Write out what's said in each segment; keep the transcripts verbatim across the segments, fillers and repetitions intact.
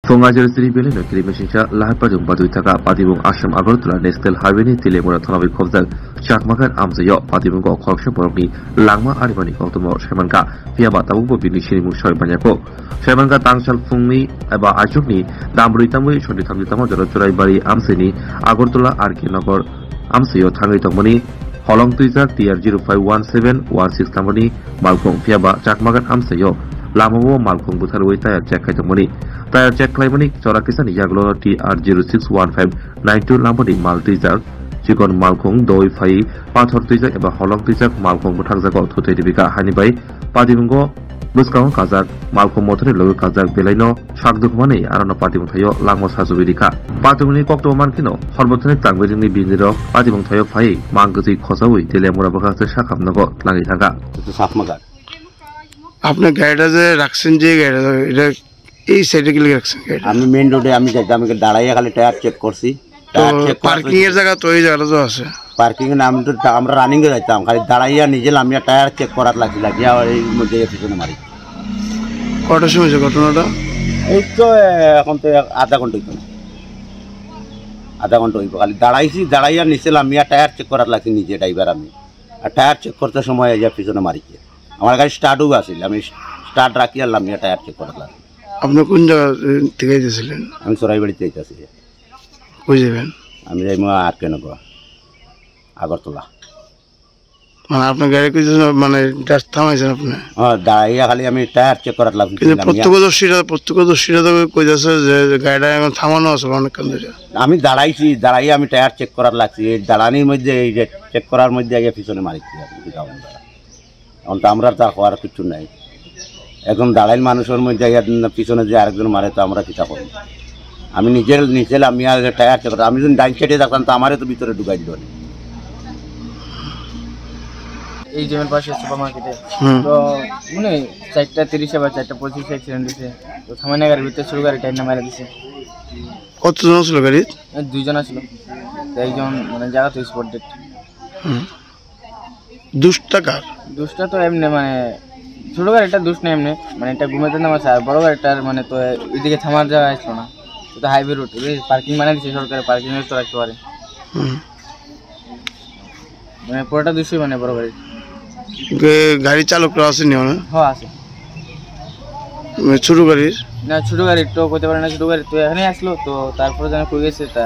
Thongajar Sri Belai no kiri mesingsa lahar pajung badui thaka patibung Assam Agartala National Highway ni Teliamura thana bai khobjak Chakmagan amchaio patibungo khoroksa borokni langma arimani koktwma saimankha, phiyaba tabukbo bini sinimung soi manyako. Saimankha tangsal phungni eba aichukni dambrui tamwi sori thamchi tamo jora Churaibari amchaini Agartala R K Nagar amchaio thangwi tongmani holong twijak T R zero five one seven one six number ni malkhung, phiyaba Chakmagan amchaio lamao malkhung butharwi tayar check khai tongmani. Tayar check khlaimani chora kisani yagulo T R zero six one five nine two number ni mal twijak, chikon malkhung doi phai pathor twijak eba holong twijak malkhung bwthakjago thutwi ribika hani bai patibungo bwskango kajak malkhung mothorni logi kajak belaino sak dukmani arano patibung thaio langma sajugwi rikha. Patibungni koktwma mankheno horbothani tangwi ringni bindirok patibung thaio phai mang kwchwi khosaui Teliamura bwkhakte sakham nogo twlangwi thangkha. এটা তো সাফ মাগার। আপনার গাড়িটা যে রাখছেন, যে গাড়িটা, এটা এই সাইডে গেলে রাখছেন গাড়িটা? আমি মেইন রোডে আমি যাইতাম, আমি দাঁড়াইয়া খালি টায়ার চেক করছি। তো টায়ার চেক করার পার্কিং এর জায়গা তো এই জায়গাটা তো আছে। পার্কিং এ আমি তো, আমরা রানিং এ যাইতাম, খালি দাঁড়াইয়া নিজে লামিয়া টায়ার চেক করার লাগি লাগিয়া এই মধ্যে পিছনে মারি। কটার সময় হয়েছে ঘটনাটা? এই তো, এ, এখন তো এক আধা ঘন্টা হইতো না, আধা ঘন্টা হইব। খালি দাঁড়াইছি, দাঁড়াইয়া নিচে লামিয়া টায়ার চেক করার লাগি নিজে ড্রাইভার আমি। আর টায়ার চেক করতে সময় এই যে পিছনে মারিছে। আমার গাড়ি স্টার্টও আছিল, আমি স্টার্ট রাখিয়া লামিয়া টায়ার চেক করার লাগি। আপনি কোন জায়গা, এ, থেকে যেতেছিলেন? আমি চোরাইবাড়িতে যাইতেছি। কই যাবেন? আমি যাইমু আর কে নগর, আগরতলা। মানে আপনার গাড়ি কিছু মানে জাস্ট থামাইছেন আপনি? হ্যাঁ, দাঁড়াইয়া খালি আমি টায়ার চেক করার লাগি কিন্তু ছিলাম, ইয়া। প্রত্যক্ষদর্শীরা, প্রত্যক্ষদর্শীরা তো কইতাছে যে, যে গাড়িটা এখন থামানো আছে অনেকক্ষণ ধরে। আমি দাঁড়াইছি, দাঁড়াইয়া আমি টায়ার চেক করার লাগছি। এই দাঁড়ানির মধ্যে, এই যে চেক করার মধ্যে আগে পিছনে মারিছি আর কি, ডাউন দাঁড়া। এখন তো আমরা তো আর হওয়ার কিছু নাই। এখন দাঁড়াইল মানুষের মধ্যে আগে পিছনে যে আরেকজন মারে তো আমরা কিতা করবো? আমি নিজের নিচে লামিয়া টায়ার চেক করতাম। আমি যদি ডাইন সাইডে থাকতাম তো আমারে তো ভিতরে ঢুকাই দিল। এই জিমের পাশে সুপার মার্কেটে। হুম। তো মানে চারটা তিরিশে বা চারটা পঁচিশে অ্যাক্সিডেন্ট হয়েছে। তো থামাই না গাড়ির ভিতরে শুরু গাড়ি টাইম না মারা দিছে। কতজন ছিল গাড়িত? এই দুইজন আছিল। তো একজন মানে জায়গা তো স্পট ডেড। হুম। দুষটা কার? দুষটা তো এমনি মানে ছোট গাড়িটা দুষ নেই এমনি, মানে এটা ঘুমাতে নামাছে, আর বড় গাড়িটার মানে তো এদিকে থামার জায়গা আসলো না, তো হাইওয়ে রোড, পার্কিং বানিয়ে দিছে সরকারে, পার্কিং তো রাখতে পারে। হুম। মানে পুরোটা দুষই মানে বড় গাড়ি। গে-, গাড়ি চালকরা আসেনি মানে? হ্যাঁ, আছে। মানে ছোট গাড়ির? না, ছোট গাড়ির তো করতে পারে না, ছোট গাড়ির তো এখানে আসলো, তো তারপরে যেন কই গেছে তা।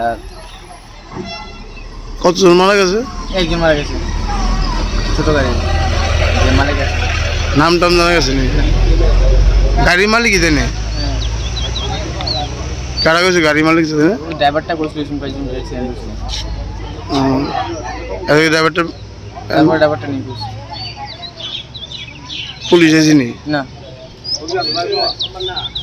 কতজন মারা গেছে? একজন মারা গেছে, ছোট গাড়ি, যে মারা গেছে। নাম টাম জানা গেছে নি? গাড়ির মালিক এখানে? হ্যাঁ। কারা গেছে গাড়ির মালিক এখানে? ওই ড্রাইভারটা কইছিল, এরকম কয়েকজন গেছে, আমি বুঝলাম। ও, এদিকে ড্রাইভারটা তারপর ড্রাইভারটা নিয়ে গেছে। পুলিশ এসেনি? না।